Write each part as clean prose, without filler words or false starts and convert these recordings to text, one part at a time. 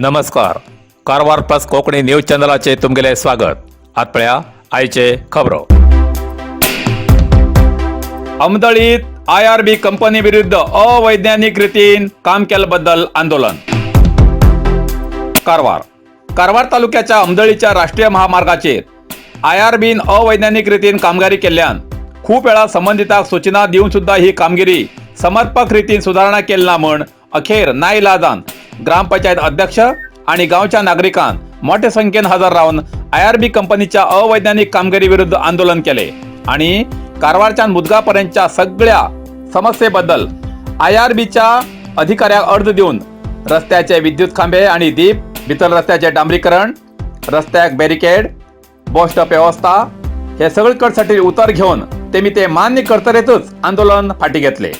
नमस्कार, Karwar plus Konkani news चॅनलाचे तुमगेले स्वागत. आत पळया आयचे खबरो. अमदळीत आयआरबी कंपनी विरुद्ध अवैज्ञानिक रीतीन काम केल्याबद्दल आंदोलन. कारवार. कारवार तालुक्याच्या अमदळीच्या राष्ट्रीय महामार्गाचेर आयआरबीन अवैज्ञानिक रीतीन कामगिरी केल्ल्यान खूप वेळा संबंधिताक सूचना दिवन सुद्धा ही कामगिरी समर्पक रीतीन सुधारणा केली ना म्हण अखेर नाईलाजान ग्रामपंचायत अध्यक्ष आणि गावच्या नागरिकांन मोठ्या संख्येन हजर रावन आयआरबी कंपनीच्या अवैज्ञानिक कामगिरी विरुद्ध आंदोलन केले आणि कारवारच्या मुदगापर्यंतच्या सगळ्या समस्येबद्दल आयआरबीच्या अधिकाऱ्याक अर्ज दिवन रस्त्याचे विद्युत खांबे आणि दीप, भितर रस्त्याचे डांबरीकरण, रस्त्याक बॅरिकेड, बस स्टॉप व्यवस्था हे सगळे कडसाठी उतर घेवन तेमी ते मान्य करतरेतच आंदोलन फाटी घेतले.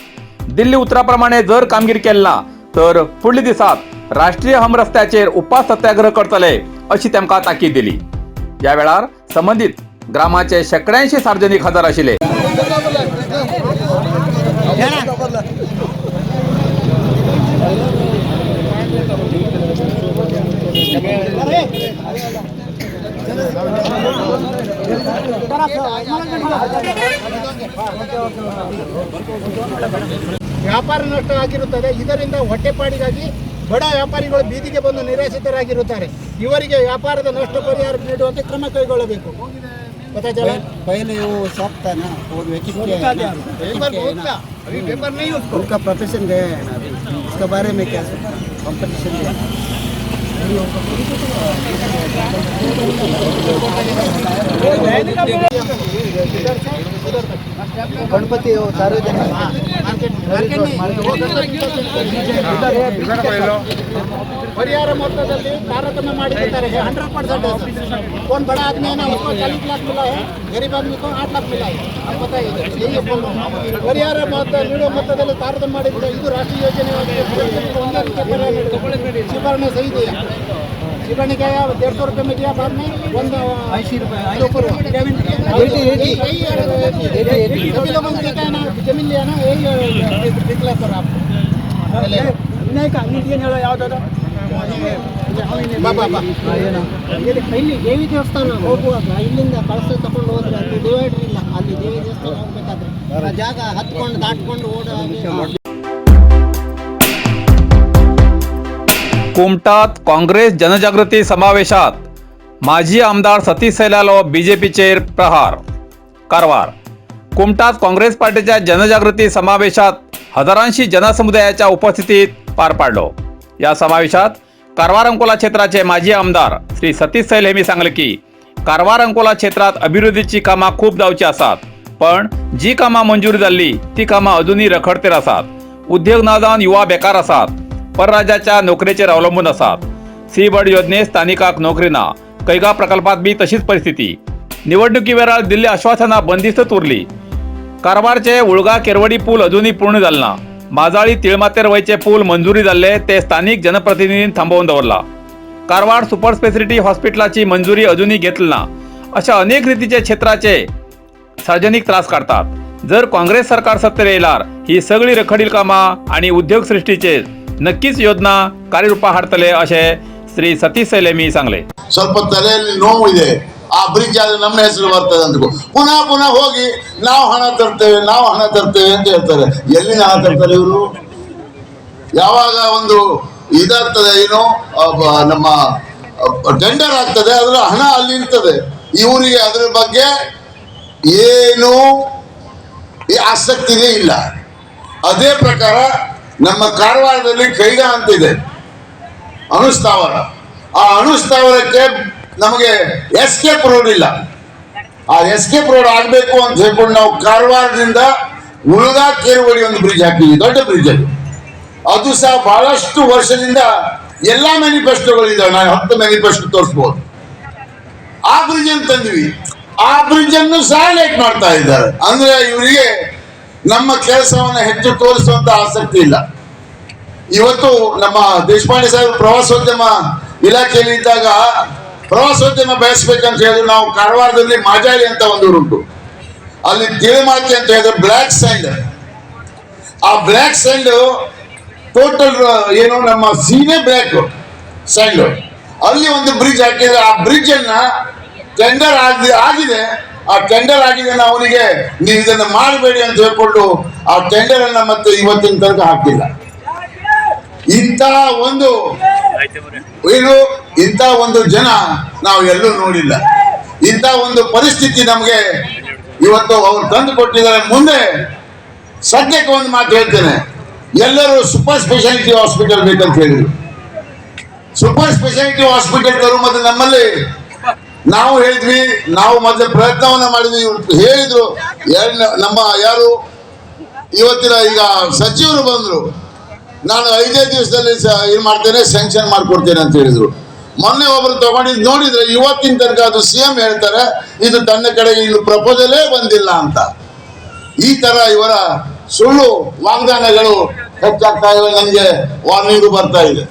दिल्ली उतराप्रमाणे जर कामगिरी केली ना तर फुडल्या दिसात राष्ट्रीय हम रस्त्याचेर उपास सत्याग्रह करतले अशी तेमकां ताकीद दिली. या वेळार संबंदीत ग्रामाचे शेंकड्यांशी सार्वजनिक हजर आशिल्ले. ವ್ಯಾಪಾರ ನಷ್ಟ ಆಗಿರುತ್ತದೆ. ಇದರಿಂದ ಹೊಟ್ಟೆಪಾಡಿಗಾಗಿ ಬಡ ವ್ಯಾಪಾರಿಗಳು ಬೀದಿಗೆ ಬಂದು ನಿರಾಶ್ರಿತರಾಗಿರುತ್ತಾರೆ. ಇವರಿಗೆ ವ್ಯಾಪಾರದ ನಷ್ಟ ಪರಿಹಾರ ನೀಡುವಂತೆ ಕ್ರಮ ಕೈಗೊಳ್ಳಬೇಕು. पता चला? पहले वो शॉप था ना, वो किसके है ना, पेपर किसके है बहुत ना, था, अभी पेपर नहीं उसको। उनका प्रोफेशन गया है ना अभी। उसका बारे में क्या कंपटीशन गया। इधर से उधर तक। गणपति वो सार्वजनिक मार्केट मार्केट नहीं, वो गणपತಿ उधर है ब्रिज के साथ। ಪರಿಹಾರ ಮೊತ್ತದಲ್ಲಿ ತಾರತಮ್ಯ ಮಾಡಿರುತ್ತಾರೆ. 100%. कौन बड़ा आदमी है ना, उसको 40 लाख मिला है, गरीब आदमी को 8 लाख मिला है. आप बताइए, यही बोल रहा हूँ. ಪರಿಹಾರ ಮೊತ್ತ ನೀಡುವ ಮೊತ್ತದಲ್ಲಿ ತಾರತಮ್ಯ ಮಾಡಿದ್ರೆ ಇದು ರಾಷ್ಟ್ರೀಯ ಯೋಜನೆಯಾಗಿದೆ. ರೈತರಿಗೆ ಒಂದೇ ರೀತಿಯ ಪರಿಹಾರ ನೀಡಬೇಕು. ಶಿಬರಣೆ सही दिया, शिबरने क्या 150 रुपये में दिया, बाद में ಒಂದು 80 रुपये। ऊपर हुआ। 80, 80। यही सभी लोगों ने देखा है ना, जमीन लिया ना, यही डिक्लेयर करो आपको. ಯಾವ್ದಾದ್ರು ಬಾ ಬಾ ಬಾ. ಇಲ್ಲಿ ದೇವಿ ದೇವಸ್ಥಾನ ಹೋಗುವಾಗ ಇಲ್ಲಿಂದ ಕಳಸ ತಗೊಂಡು ಹೋದ್ರೆ ಅಲ್ಲಿ ಡಿವೈಡರ್ ಇಲ್ಲ. ಅಲ್ಲಿ ದೇವಿ ದೇವಸ್ಥಾನ ಹೋಗ್ಬೇಕಾದ್ರೆ ಆ ಜಾಗ ಹತ್ಕೊಂಡು ದಾಟ್ಕೊಂಡು ಓಡೋ. कुमटात काँग्रेस जनजागृती समावेशात माजी आमदार सतीश सैलालो बीजेपीचेर प्रहार. कारवार. कुमटात काँग्रेस पार्टीच्या जनजागृती समावेशात हजारांशी जनसमुदायाच्या उपस्थितीत पार पाडलो. या समावेशात कारवार अंकोला क्षेत्राचे माजी आमदार श्री सतीश सैल हेमी सांगले की कारवार अंकोला क्षेत्रात अभिवृद्धीची कामां खूप जावची आसात, पण जी कामां मंजूर जाल्ली ती कामां अजुनूय रखडतेर आसात. उद्योग ना जावन युवा बेकार आसात, परराज्याच्या नोकरेचेर अवलंबून आसात. सी बर्ड योजनेत स्थानिकाक नोकरी ना. कैगा प्रकल्पात बी तशीच परिस्थिती. निवडणुकी वेळार दिल्ली आश्वासनां बंदिस्तच उरली. कारवारचे उळगा केरवडी पूल अजूनही पूर्ण जाल ना. माजाळी तिळमातेर वयचे पूल मंजुरी जाल्ले ते स्थानिक जनप्रतिनिधींनी थांबोवन दवरला. कारवार सुपर स्पेशालिटी हॉस्पिटलाची मंजुरी अजूनही घेतली ना. अशा अनेक रितीचे क्षेत्राचे सार्वजनिक त्रास काडतात. जर काँग्रेस सरकार सत्तेर येयल्यार ही सगळी रखडील कामां आणि उद्योग सृष्टीचे नक्कीच योजना कार्यरूपा हाडतले अशें श्री सतीश सैल सांगले. ಸ್ವಲ್ಪ ತಲೆಯಲ್ಲಿ ನೋವು ಇದೆ. ಆ ಬ್ರಿಡ್ಜ್ ಆದ್ರೆ ನಮ್ಮ ಹೆಸರು ಬರ್ತದೆ ಅಂತ ಪುನಃ ಪುನಃ ಹೋಗಿ ನಾವು ಹಣ ತರ್ತೇವೆ, ನಾವು ಹಣ ತರ್ತೇವೆ ಅಂತ ಹೇಳ್ತಾರೆ. ಎಲ್ಲಿಂದ ಹಣ ತರ್ತಾರೆ ಇವರು? ಯಾವಾಗ ಒಂದು ಇದಾಗ್ತದೆ, ಏನು ನಮ್ಮ ಟೆಂಡರ್ ಆಗ್ತದೆ, ಅದರ ಹಣ ಅಲ್ಲಿ ಇರ್ತದೆ. ಇವರಿಗೆ ಅದರ ಬಗ್ಗೆ ಏನು ಈ ಆಸಕ್ತಿನೇ ಇಲ್ಲ. ಅದೇ ಪ್ರಕಾರ ನಮ್ಮ ಕಾರವಾರದಲ್ಲಿ ಕೈಗಾ ಅಂತ ಇದೆ ಅಣುಸ್ಥಾವರ. ಆ ಅಣುಸ್ಥಾವರಕ್ಕೆ ನಮಗೆ ಎಸ್ಕೇಪ್ ರೋಡ್ ಇಲ್ಲ. ಆ ಎಸ್ಕೇಪ್ ರೋಡ್ ಆಗಬೇಕು ಅಂತ ಹೇಳ್ಕೊಂಡು ನಾವು ಕಾರವಾರದಿಂದ ಉಳಗಾ ಕೇರುವಡಿ ಒಂದು ಬ್ರಿಡ್ಜ್ ಹಾಕಿದ್ವಿ, ದೊಡ್ಡ ಬ್ರಿಡ್ಜ್ ಅದು. ಅದು ಸಹ ಬಹಳಷ್ಟು ವರ್ಷದಿಂದ ಎಲ್ಲಾ ಮ್ಯಾನಿಫೆಸ್ಟೋಗಳಿದ್ದಾವೆ. ನಾನು 10 ಮ್ಯಾನಿಫೆಸ್ಟೋ ತೋರಿಸ್ಬೋದು. ಆ ಬ್ರಿಡ್ಜ್ ಅನ್ನು ತಂದ್ವಿ. ಆ ಬ್ರಿಡ್ಜ್ ಅನ್ನು ಸಹ ಲೇಟ್ ಮಾಡ್ತಾ ಇದ್ದಾರೆ. ಅಂದ್ರೆ ಇವರಿಗೆ ನಮ್ಮ ಕೆಲಸವನ್ನು ಹೆಚ್ಚು ತೋರಿಸುವಂತ ಆಸಕ್ತಿ ಇಲ್ಲ. ಇವತ್ತು ನಮ್ಮ ದೇಶಪಾಂಡೆ ಸಾಹೇಬ್ ಪ್ರವಾಸೋದ್ಯಮ ಇಲಾಖೆಯಲ್ಲಿ ಇದ್ದಾಗ ಪ್ರವಾಸೋದ್ಯಮ ಬೆಳೆಸ್ಬೇಕಂತ ಹೇಳಿದ್ರೆ ನಾವು ಕಾರವಾರದಲ್ಲಿ ಮಾಜಾಳಿ ಅಂತ ಒಂದು ಊರುಂಟು. ಅಲ್ಲಿ ತಿಳುಮಾತಿ ಅಂತ ಹೇಳಿದ್ರೆ ಬ್ಲ್ಯಾಕ್ ಸ್ಯಾಂಡ್. ಆ ಬ್ಲ್ಯಾಕ್ ಸ್ಯಾಂಡ್ ಟೋಟಲ್ ಏನು ನಮ್ಮ ಸೀನೇ ಬ್ಲ್ಯಾಕ್. ಸೈಡ್ ಅಲ್ಲಿ ಒಂದು ಬ್ರಿಡ್ಜ್ ಹಾಕಿದ್ರೆ ಆ ಬ್ರಿಡ್ಜ್ ಅನ್ನ ಟೆಂಡರ್ ಆಗಿದೆ. ಆ ಟೆಂಡರ್ ಆಗಿದೆ, ಅವನಿಗೆ ನೀವು ಇದನ್ನು ಮಾಡಬೇಡಿ ಅಂತ ಹೇಳ್ಕೊಂಡು ಆ ಟೆಂಡರ್ ಅನ್ನ ಮತ್ತೆ ಇವತ್ತಿನ ತನಕ ಹಾಕಿಲ್ಲ. ಇಂಥ ಒಂದು ಏನು, ಇಂಥ ಒಂದು ಜನ ನಾವು ಎಲ್ಲೂ ನೋಡಿಲ್ಲ. ಇಂಥ ಒಂದು ಪರಿಸ್ಥಿತಿ ನಮಗೆ ಇವತ್ತು ಅವ್ರು ತಂದು ಕೊಟ್ಟಿದ್ದಾರೆ. ಮುಂದೆ ಸದ್ಯಕ್ಕೆ ಒಂದು ಮಾತು ಹೇಳ್ತೇನೆ, ಎಲ್ಲರೂ ಸೂಪರ್ ಸ್ಪೆಷಾಲಿಟಿ ಹಾಸ್ಪಿಟಲ್ ಬೇಕಂತ ಹೇಳಿದ್ರು. ಸೂಪರ್ ಸ್ಪೆಷಾಲಿಟಿ ಹಾಸ್ಪಿಟಲ್ ತರು ಮತ್ತೆ ನಮ್ಮಲ್ಲಿ ನಾವು ಹೇಳಿದ್ವಿ, ನಾವು ಮೊದಲು ಪ್ರಯತ್ನವನ್ನ ಮಾಡಿದ್ವಿ. ಇವ್ರು ಹೇಳಿದ್ರು, ನಮ್ಮ ಯಾರು ಇವತ್ತಿನ ಈಗ ಸಚಿವರು ಬಂದ್ರು, ನಾನು 5 ದಿವಸದಲ್ಲಿ ಇದು ಮಾಡ್ತೇನೆ, ಸ್ಯಾಂಕ್ಷನ್ ಮಾಡಿಕೊಡ್ತೇನೆ ಅಂತ ಹೇಳಿದ್ರು. ಮೊನ್ನೆ ಒಬ್ರು ತಗೊಂಡಿದ್ದು ನೋಡಿದ್ರೆ ಇವತ್ತಿನ ತನಕ ಅದು ಸಿಎಂ ಹೇಳ್ತಾರೆ ಇದು ತನ್ನ ಕಡೆಗೆ ಇನ್ನು ಪ್ರಪೋಸಲೇ ಬಂದಿಲ್ಲ ಅಂತ. ಈ ತರ ಇವರ ಸುಳ್ಳು ವಾಗ್ದಾನಗಳು ಹೆಚ್ಚಾಗ್ತಾ ಇವೆ, ನನಗೆ ವಾರ್ನಿಂಗು ಬರ್ತಾ ಇದೆ.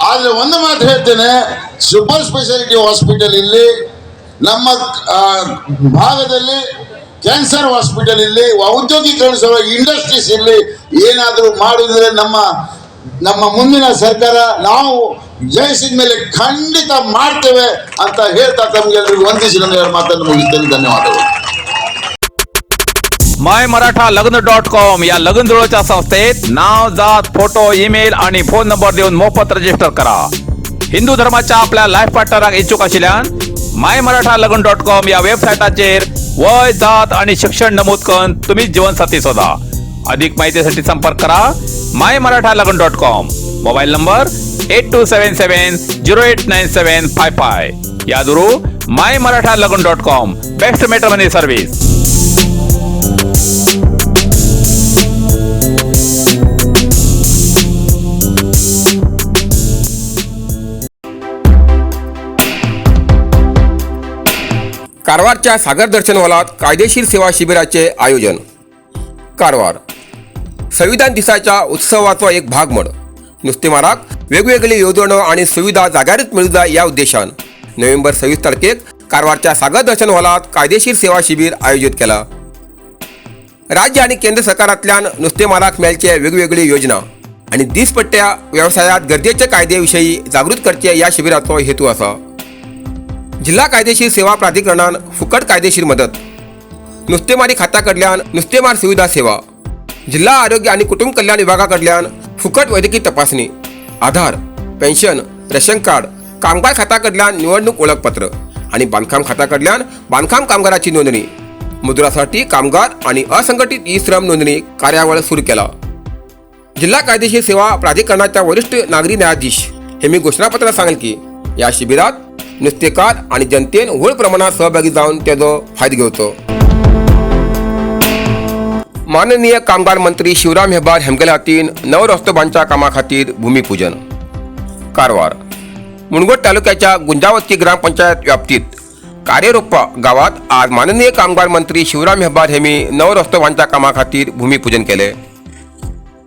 ಆದ್ರೆ ಒಂದು ಮಾತು ಹೇಳ್ತೇನೆ, ಸೂಪರ್ ಸ್ಪೆಷಾಲಿಟಿ ಹಾಸ್ಪಿಟಲ್ ಇಲ್ಲಿ ನಮ್ಮ ಭಾಗದಲ್ಲಿ ಕ್ಯಾನ್ಸರ್ ಹಾಸ್ಪಿಟಲ್ ಇಲ್ಲಿ, ಔದ್ಯೋಗೀಕರಣ ಸಲುವಾಗಿ ಇಂಡಸ್ಟ್ರೀಸ್ ಇಲ್ಲಿ ಏನಾದರೂ ಮಾಡಿದ್ರೆ ನಮ್ಮ ನಮ್ಮ ಮುಂದಿನ ಸರ್ಕಾರ ನಾವು ಜಯಿಸಿದ ಮೇಲೆ ಖಂಡಿತ ಮಾಡ್ತೇವೆ ಅಂತ ಹೇಳ್ತಾ ತಮಗೆಲ್ಲರಿಗೂ ವಂದಿಸಿ ನನ್ನ ಎರಡು ಮಾತನ್ನು ಮುಗಿಸ್ತೇನೆ. ಧನ್ಯವಾದಗಳು. माय मराठा लग्न डॉट कॉम या लग्न जुळच्या संस्थेत नाव, जात, फोटो, ईमेल आणि फोन नंबर देऊन मोफत रजिस्टर करा. हिंदू धर्माच्या आपल्या लायफ पार्टनराक इच्छुक आशिल्ल्यान माय मराठा लग्न डॉट कॉम या वेबसायटाचेर वय, जात आणि शिक्षण नमूद करून तुम्ही जीवनसाथी शोधा. अधिक माहितीसाठी संपर्क करा my Maratha Lagna dot com, mobile number 8277089755. यादुरू my Maratha Lagna dot com, best matrimony service. कारवारच्या सागर दर्शन हॉलात कायदेशीर सेवा शिबिराचे आयोजन. कारवार संविधान दिसाच्या उत्सवाचो एक भाग म्हण नुस्तेमाराक वेगवेगळी येवजण्यो आनी सुविधा जाग्यारूच मेळूं जाय ह्या उद्देशान नोव्हेंबर 26 तारखेक कारवारच्या सागर दर्शन हॉलात कायदेशीर सेवा शिबीर आयोजीत केला. राज्य आनी केंद्र सरकारांतल्यान नुस्तेमाराक मेळचे वेगवेगळी योजना आनी दीसपट्ट्या वेवसायात गरजेचे कायदे विशयी जागृत करचे ह्या शिबिराचो हेतू आसा. जिल्हा कायदेशीर सेवा प्राधिकरणान फुकट कायदेशीर मदत, नुस्तेमारी खाता कडल्यान नुस्तेमार सुविधा सेवा, जिल्हा आरोग्य आणि कुटुंब कल्याण विभागा कडल्यान फुकट वैद्यकीय तपासणी, आधार, पेन्शन, रेशन कार्ड, कामगार खाता कडल्यान निवडणूक ओळखपत्र आणि बांधकाम खाता कडल्यान बांधकाम कामगाराची नोंदणी, मजुरासाठी कामगार आणि असंघटित ई श्रम नोंदणी कार्यावळ सुरू केला. जिल्हा कायदेशीर सेवा प्राधिकरणाच्या वरिष्ठ नागरी न्यायाधीश हेमी घोषणापत्रात सांगेल की या शिबिरात नुस्तेकार आणि जनतेन व्हड प्रमाणात सहभागी जावन तेजो फायदो घेवचो. माननीय कामगार मंत्री शिवराम हेब्बार हेमगेल्या हातीन नव रस्तो बांदच्या कामा खातीर भूमिपूजन. कारवार मुणगोट तालुक्याच्या गुंजावती ग्रामपंचायत व्याप्तीत कार्यरोप्पा गावात आज माननीय कामगार मंत्री शिवराम हेब्बार हेमी नव रस्तो बांदच्या कामा खातीर भूमिपूजन केले.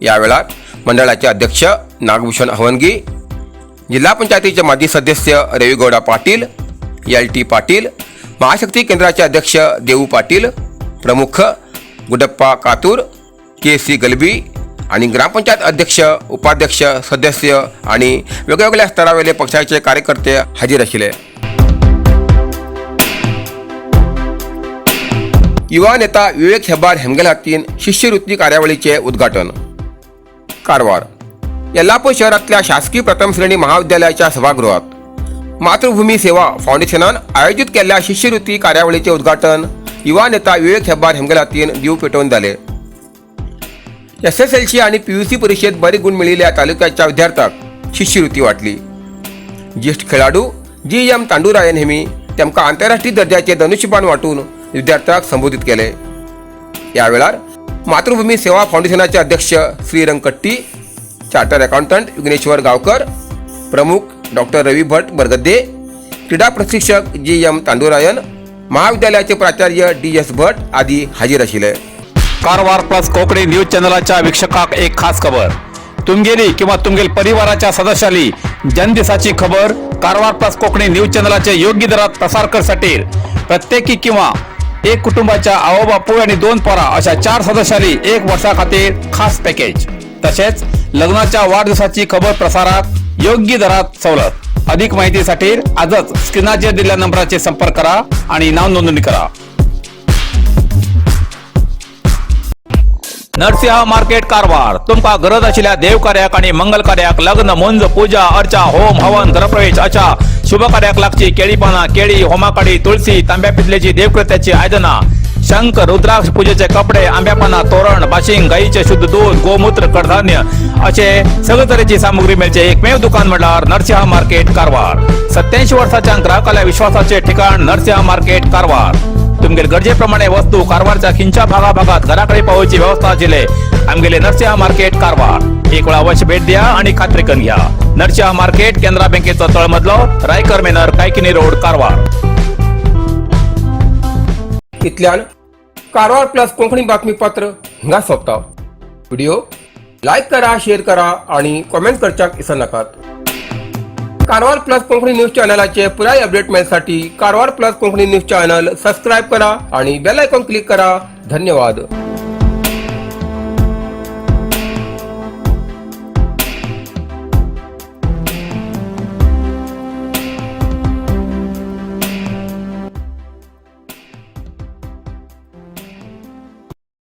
या वेळार मंडळाचे अध्यक्ष नागभूषण हवनगी, जिल्हा पंचायतीचे माजी सदस्य रविगौडा पाटील, एल टी पाटील, महाशक्ती केंद्राचे अध्यक्ष देऊ पाटील, प्रमुख गुडप्पा कातूर, के सी गलबी आणि ग्रामपंचायत अध्यक्ष, उपाध्यक्ष, सदस्य आणि वेगवेगळ्या स्तरावेले पक्षाचे कार्यकर्ते हाजीर आशिल्ले. युवा नेता विवेक हेब्बार हेमगेल हातीन शिष्यवृत्ती कार्यावळीचे उद्घाटन. कारवार येल्लापूर शहरातल्या शासकीय प्रथम श्रेणी महाविद्यालयाच्या सभागृहात मातृभूमी सेवा फाउंडेशनान आयोजित केल्ल्या शिष्यवृत्ती कार्यावळीचे उद्घाटन युवा नेता विवेक हेब्बार हेमगेल हातीन दिव पेटोवन जाले. SSLC आणि PUC परीक्षेत बरे गुण मिळिल्ल्या तालुक्याच्या विद्यार्थ्यांक शिष्यवृत्ती वाटली. ज्येष्ठ खेळाडू जी एम तांडुरायन हेमी तेमकां आंतरराष्ट्रीय दर्जाचे धनुष्यबाण वांटून विद्यार्थ्यांक संबोधित केले. या वेळार मातृभूमी सेवा फाउंडेशनाचे अध्यक्ष श्रीरंग कट्टी, चार्टर अकाउंटंट विघ्नेश्वर गावकर, प्रमुख डॉक्टर रवी भट बरगद्दे, क्रीडा प्रशिक्षक जी एम तांडुरायन, महाविद्यालयाचे प्राचार्य डी एस भट आदी हाजीर आशिल्ले. कारवार प्लस कोकणी न्यूज चॅनलाच्या वीक्षकाक एक खास खबर. तुमगेली किंवा तुमगेल परिवाराच्या सदस्याली जन्मदिसाची खबर कारवार प्लस कोकणी न्यूज चॅनलाचे योग्य दरात प्रसार करसाठी प्रत्येकी किंवा एक कुटुंबाच्या आवो बापूय आणि 2 पोरा अशा 4 सदस्याली 1 वर्षा खातीर खास पॅकेज. तसेच लग्नाच्या वाढदिवसाची खबर प्रसारात योग्य दरात सवलत. अधिक माहितीसाठी आजच स्क्रीनाचेर दिलेल्या नंबराचे संपर्क करा आणि नाव नोंदणी करा. नरसिंह मार्केट, कारवार. तुमका गरज आशिल्ल्या देव कार्याक आणि मंगल कार्याक, लग्न, मुंज, पूजा अर्चा, होम हवन, गृहप्रवेश अशा शुभ कार्याक लागची केळी पाना, केळी, होमाकाडी, तुळशी, तांब्या पितलेची देवकृत्याची आयदना, शंख, रुद्राक्ष, पूजेचे कपडे, आंब्यापाना तोरण, बाशिंग, गाईचे शुद्ध दूध, गोमूत्र, कडधान्य असे सगळे तरेची सामुग्री मिळचे एकमेव दुकान म्हटल्यार नरसिंह मार्केट, कारवार. 87 वर्षाच्या ग्राहकाला विश्वासाचे ठिकाण नरसिंह मार्केट, कारवार. तुमगेल गरजेप्रमाणे वस्तू कारवारच्या खिंच्या भागाभागात घराकडे पावोवची व्यवस्था आशिल्ले आमगेले नरसिंह मार्केट, कारवार. एक वेळा अवश्य भेट द्या आणि खात्री करून घ्या. नरसिंह मार्केट, केनरा बँकेचा तळमजलो, रायकर मेनर, कायकिनी रोड, कारवार. इतल्यान कारवार प्लस कोंकणी बातमीपत्र हिंगा सोंपता. व्हिडिओ लायक करा, शेअर करा आणि कॉमेंट करच्याक विसरनाकात. कारवार प्लस कोंकणी न्यूज चॅनलाचे पुराय अपडेट मेळसाठी Karwar plus Konkani news channel subscribe करा आणि बेल आयकॉन क्लिक करा. धन्यवाद.